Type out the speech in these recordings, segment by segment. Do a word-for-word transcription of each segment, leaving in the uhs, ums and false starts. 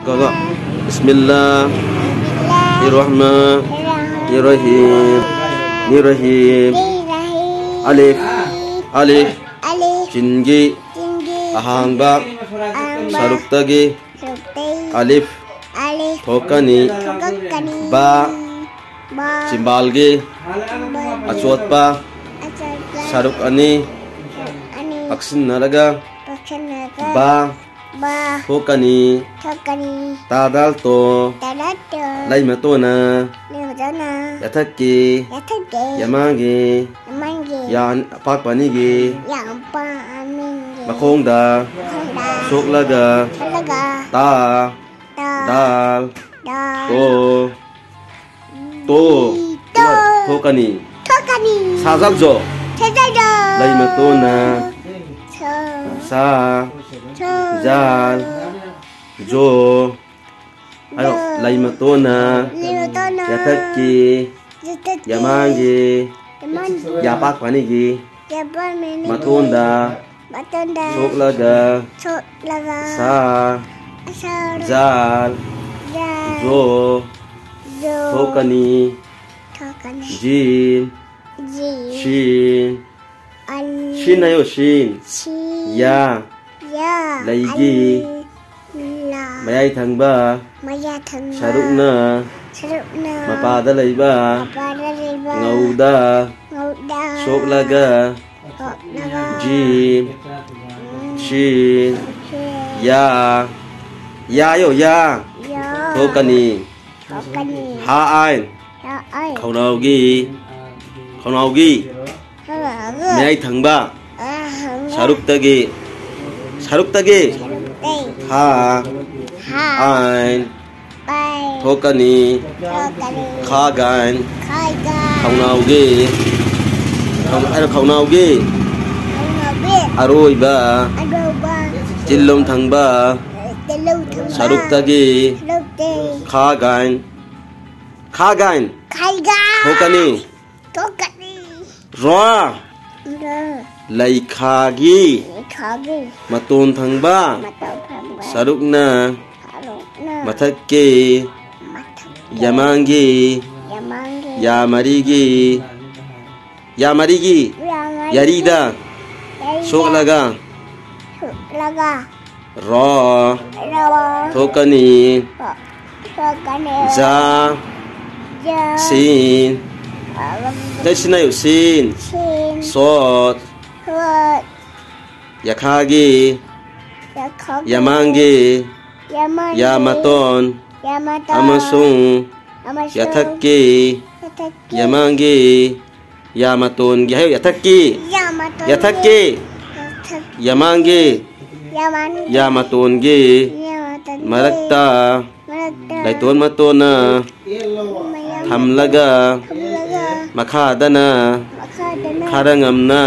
ꯒꯒ꯫ ꯕꯤꯁꯃꯤꯜꯂꯥꯍꯤꯔꯔꯍꯃꯥꯅꯤꯔꯔꯍꯤꯝ꯫ ꯅꯤꯔꯔꯍꯤꯝ꯫ ꯑꯂꯤꯐ꯫ ꯑꯂꯤꯐ꯫ ꯆꯤꯟꯒꯤ ꯑꯍꯥꯡꯕ ꯁꯔꯨꯛꯇꯒꯤ ꯑꯂꯤꯐ ꯊꯣꯛꯀꯅꯤ꯫ ꯕꯥ꯫ ꯆꯤꯝꯕꯥꯜꯒꯤ ꯑꯆꯣꯠꯄ ꯁꯔꯨꯛ ꯑꯅꯤ ꯄꯥꯛꯁꯤꯟꯅꯔꯒ ꯕꯥ ꯊꯣꯛꯀꯅꯤ꯫ ꯇꯥ ꯗꯥꯜ ꯇꯣ꯫ ꯂꯩꯃꯇꯣꯟꯅ ꯌꯥꯊꯛꯀꯤ ꯌꯥꯃꯥꯡꯒꯤ ꯌꯥ ꯑꯄꯥꯛꯄ ꯑꯅꯤꯒꯤ ꯃꯈꯣꯡꯗ ꯁꯣꯛꯂꯒ ꯇꯥ ꯗꯥꯜ ꯇꯣ ꯇꯣ ꯊꯣꯛꯀꯅꯤ꯫ ꯁꯥꯖꯜ ꯖꯣ꯫ ꯂꯩꯃꯇꯣꯟꯅ ꯁꯥ ꯖꯥꯜ ꯖꯣ꯫ ꯍꯥꯏꯔꯣ꯫ ꯂꯩꯃꯇꯣꯟꯅ ꯌꯥꯊꯛꯀꯤ ꯌꯥꯃꯥꯡꯒꯤ ꯌꯥꯄꯥꯛ ꯄꯥꯅꯤꯒꯤ ꯃꯇꯣꯟꯗ ꯁꯣꯛꯂꯒ ꯁꯥ ꯖꯥꯜ ꯖꯣ ꯊꯣꯛꯀꯅꯤ꯫ ꯖꯤꯝ ꯁꯤꯟ ꯁꯤꯟ ꯍꯥꯏꯌꯣ꯫ ꯁꯤꯟ ꯌꯥ ꯂꯩꯒꯤ ꯃꯌꯥꯏ ꯊꯪꯕ ꯁꯔꯨꯛꯅ ꯃꯄꯥꯗ ꯂꯩꯕ ꯉꯧꯗ ꯁꯣꯛꯂꯒ ꯖꯤꯝ ꯁꯤꯟ ꯌꯥ ꯌꯥ ꯍꯥꯏꯌꯣ꯫ ꯌꯥ ꯊꯣꯛꯀꯅꯤ꯫ ꯍꯥ ꯑꯥꯏꯟ ꯈꯧꯅꯥꯎꯒꯤ ꯈꯧꯅꯥꯎꯒꯤ ꯃꯌꯥꯏ ꯊꯪꯕ ꯁꯔꯨꯛꯇꯒꯤ ꯁꯔꯨꯛꯇꯒꯤ ꯈꯥ ꯑꯥꯏꯟ ꯊꯣꯛꯀꯅꯤ꯫ ꯈꯥ ꯒꯥꯏꯟ ꯈꯧꯅꯥꯎꯒꯤ ꯈꯧ- ꯑꯩꯅ ꯈꯧꯅꯥꯎꯒꯤ ꯑꯔꯣꯏꯕ ꯆꯤꯜꯂꯣꯝ ꯊꯪꯕ ꯁꯔꯨꯛꯇꯒꯤ ꯈꯥ ꯒꯥꯏꯟ ꯈꯥ ꯒꯥꯏꯟ ꯊꯣꯛꯀꯅꯤ꯫ ꯔꯣ ꯂꯩꯈꯥꯒꯤ ꯃꯇꯣꯟ ꯊꯪꯕ ꯁꯔꯨꯛꯅ ꯃꯊꯛꯀꯤ꯫ ꯃꯊꯛꯀꯤ꯫ ꯌꯃꯥꯡꯒꯤ꯫ ꯌꯃꯥꯡꯒꯤ꯫ ꯌꯥ ꯃꯔꯤꯒꯤ꯫ ꯌꯥ ꯃꯔꯤꯒꯤ꯫ ꯌꯥ ꯃꯔꯤꯒꯤ꯫ ꯌꯥꯔꯤꯗ꯫ ꯌꯥꯔꯤꯗ꯫ ꯁꯣꯛꯂꯒ꯫ ꯁꯣꯛꯂꯒ꯫ ꯔꯣ꯫ ꯔꯣ꯫ ꯊꯣꯛꯀꯅꯤ꯫ ꯊꯣꯛꯀꯅꯤ꯫ ꯖ꯫ ꯖ꯫ ꯁꯤꯟ꯫ ꯁꯤꯟ꯫ ꯁꯤꯟ ꯍꯥꯏꯌꯨ, ꯁꯤꯟ꯫ ꯁꯤꯟ꯫ ꯁꯣꯠ꯫ ꯁꯣꯠ꯫ ꯌꯥꯈꯥꯒꯤ꯫ ꯌꯥꯈꯥꯒꯤ꯫ ꯌꯥꯃꯥꯡꯒꯤ꯫ ꯌꯥꯃꯥꯡꯒꯤ꯫ ꯌꯥ ꯃꯇꯣꯟ꯫ ꯌꯥ ꯃꯇꯣꯟ꯫ ꯑꯃꯁꯨꯡ꯫ ꯑꯃꯁꯨꯡ꯫ ꯌꯥꯊꯛꯀꯤ꯫ ꯌꯥꯊꯛꯀꯤ꯫ ꯌꯥꯃꯥꯡꯒꯤ꯫ ꯌꯥ ꯃꯇꯣꯟꯒꯤ ꯍꯥꯏꯌꯨ, ꯌꯥꯊꯛꯀꯤ꯫ ꯌꯥ ꯃꯇꯣꯟꯒꯤ꯫ ꯌꯥꯊꯛꯀꯤ꯫ ꯌꯥꯊꯛꯀꯤ꯫ ꯌꯥꯃꯥꯡꯒꯤ꯫ ꯌꯥꯃꯥꯡꯒꯤ꯫ ꯌꯥ ꯃꯇꯣꯟꯒꯤ꯫ ꯌꯥ ꯃꯇꯣꯟꯒꯤ꯫ ꯃꯔꯛꯇ꯫ ꯃꯔꯛꯇ꯫ ꯂꯥꯏꯇꯣꯟ ꯃꯇꯣꯟꯅ꯫ ꯃꯌꯥꯝ꯫ ꯊꯝꯂꯒ꯫ ꯊꯝꯂꯒ꯫ ꯃꯈꯥꯗꯅ꯫ ꯃꯈꯥꯗꯅ꯫ ꯈꯔ ꯉꯝꯅ꯫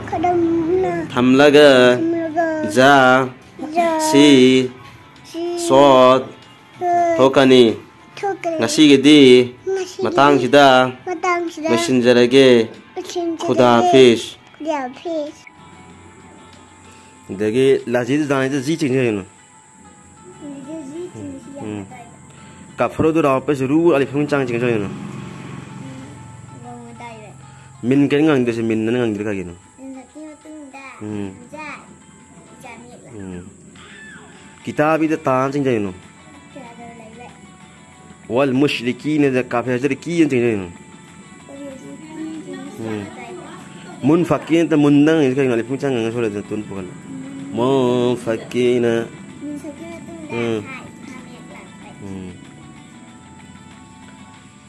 ꯈꯔ ꯉꯝꯅ꯫ ꯊꯝꯂꯒ꯫ ꯊꯝꯂꯒ꯫ ꯖ꯫ ꯖ꯫ ꯁꯤ꯫ ꯁꯤ꯫ ꯁꯣꯠ꯫ ꯁꯣꯠ꯫ ꯊꯣꯛꯀꯅꯤ꯫ ꯊꯣꯛꯀꯅꯤ꯫ ꯉꯁꯤꯒꯤꯗꯤ꯫ ꯉꯁꯤꯒꯤꯗꯤ꯫ ꯃꯇꯥꯡꯁꯤꯗ꯫ ꯃꯇꯥꯡꯁꯤꯗ꯫ ꯂꯣꯏꯁꯤꯟꯖꯔꯒꯦ꯫ ꯂꯣꯏꯁꯤꯟꯖꯔꯒꯦ꯫ ꯈꯨꯗꯥ ꯍꯥꯐꯤꯖ꯫ ꯈꯨꯗꯥ ꯍꯥꯐꯤꯖ꯫ ꯑꯗꯒꯤ ꯂꯥꯖꯤꯗ ꯗꯥꯏꯗ ꯖꯤ ꯆꯤꯡꯁꯤꯜꯂꯤꯅꯣ꯫ ꯎꯝ꯫ ꯀꯥꯞꯐꯔꯣꯗꯨ ꯔꯥꯎ ꯄꯦꯁ ꯔꯨ ꯑꯂꯤꯐꯨꯟ ꯆꯥꯡ ꯆꯤꯡꯁꯤꯜꯂꯤꯅꯣ꯫ ꯃꯤꯟ ꯀꯩꯅ ꯉꯥꯡꯗꯣꯏꯁꯦ, ꯃꯤꯟꯅ ꯉꯥꯡꯗ꯭ꯔꯤ ꯀꯩꯒꯤꯅꯣ? ꯎꯝ꯫ ꯀꯤꯇꯥꯕꯤꯗ ꯇꯥꯟ ꯆꯤꯡꯁꯤꯜꯂꯤꯅꯣ꯫ ꯋꯥꯜ ꯃꯨꯁ꯭ꯔꯤꯀꯤꯅ ꯀꯥꯐꯦꯔꯗ ꯀꯤ ꯑꯅ ꯆꯤꯡꯅꯩꯅꯣ꯫ ꯎꯝ꯫ ꯃꯨꯟ ꯐꯛꯀꯤꯅ ꯃꯨꯟꯗꯪ ꯀꯩꯅꯣ ꯂꯤꯄꯨꯡ ꯆꯪꯉꯒ ꯁꯣꯏꯔꯗꯅ ꯇꯨꯟ ꯄꯨꯈꯠꯂꯣ꯫ ꯃꯨꯟ ꯐꯛꯀꯤꯅ꯫ ꯎꯝ꯫ ꯎꯝ꯫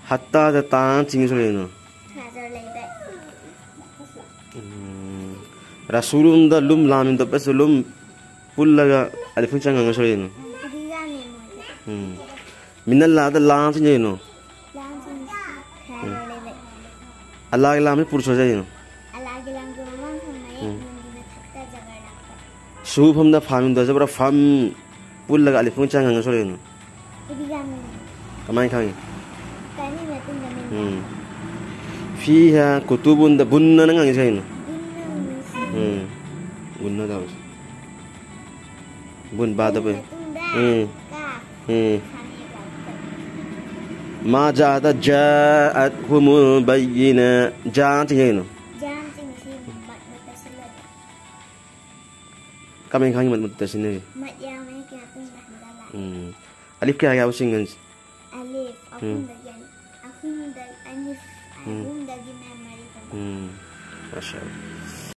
ꯍꯠꯇꯥꯗ ꯇꯥꯟ ꯆꯤꯡꯉ ꯁꯣꯏꯔꯗꯅꯣ꯫ ꯎꯝ꯫ ꯔꯥꯁꯨꯔꯨꯝꯗ ꯂꯨꯝ ꯂꯥꯝꯃꯤꯟꯗ ꯄꯦꯁ ꯂꯨꯝ ꯄꯨꯜꯂꯒ ꯑꯂꯤꯐꯨꯟ ꯆꯪꯉꯒ ꯁꯣꯏꯔꯤꯅꯣ꯫ ꯎꯝ꯫ ꯃꯤꯅꯜꯂꯥꯗ ꯂꯥꯝ ꯆꯤꯡꯖꯩꯅꯣ꯫ ꯎꯝ꯫ ꯑꯂꯥꯒꯤ ꯂꯥꯝꯁꯤ ꯄꯨꯔ ꯁꯣꯏꯖꯩꯅꯣ꯫ ꯎꯝ꯫ ꯁꯨꯐꯝꯗ ꯐꯥꯝꯗ ꯖꯕ꯭ꯔꯥ ꯐꯥꯝ ꯄꯨꯜꯂꯒ ꯑꯂꯤꯐꯨꯟ ꯆꯪꯉꯒ ꯁꯣꯏꯔꯤꯅꯣ꯫ ꯀꯃꯥꯏꯅ ꯈꯪꯉꯤ? ꯎꯝ꯫ ꯐꯤ ꯍꯥ ꯀꯨꯇꯨꯕꯨꯟꯗ ꯕꯨꯟꯅ ꯅꯪ ꯉꯥꯡꯉꯤꯁꯦ ꯀꯩꯅꯣ? ꯎꯝ꯫ ꯕꯨꯟꯅ ꯇꯧꯔꯤꯁꯦ꯫ ꯕꯨꯟ ꯕꯥꯗ ꯕꯨꯟ꯫ ꯎꯝ꯫ ꯎꯝ. ꯃꯥ ꯖꯥꯗ ꯖꯥꯑꯠꯍꯨꯃꯨꯜ ꯕꯩꯌꯤꯅꯥ. ꯖꯥ ꯆꯤꯡꯉꯩꯅꯣ. ꯖꯥ ꯆꯤꯡꯁꯤ ꯃꯠ ꯃꯠꯇ ꯁꯤꯜꯂꯒ. ꯀꯃꯥꯏꯅ ꯈꯪꯉꯤ ꯃꯠ ꯃꯠꯇ ꯁꯤꯟꯅꯔꯤ? ꯃꯠ ꯌꯥꯎꯔꯦ ꯀꯌꯥ ꯀꯨꯏꯅ ꯍꯟꯖꯜꯂꯛ. ꯎꯝ. ꯑꯂꯤꯐ ꯀꯌꯥ ꯌꯥꯎꯕ ꯆꯤꯡꯒꯟꯁꯤ? ꯑꯂꯤꯐ ꯎꯝ. ꯑꯍꯨꯝꯗꯒꯤ ꯑꯅꯤ. ꯑꯍꯨꯝꯗ ꯑꯂꯤꯐ. ꯎꯝ. ꯑꯍꯨꯝꯗꯒꯤꯅ ꯃꯔꯤ ꯐꯥꯎꯕ. ꯎꯝ. ꯃꯥꯁꯥ ꯑꯜꯂꯥ.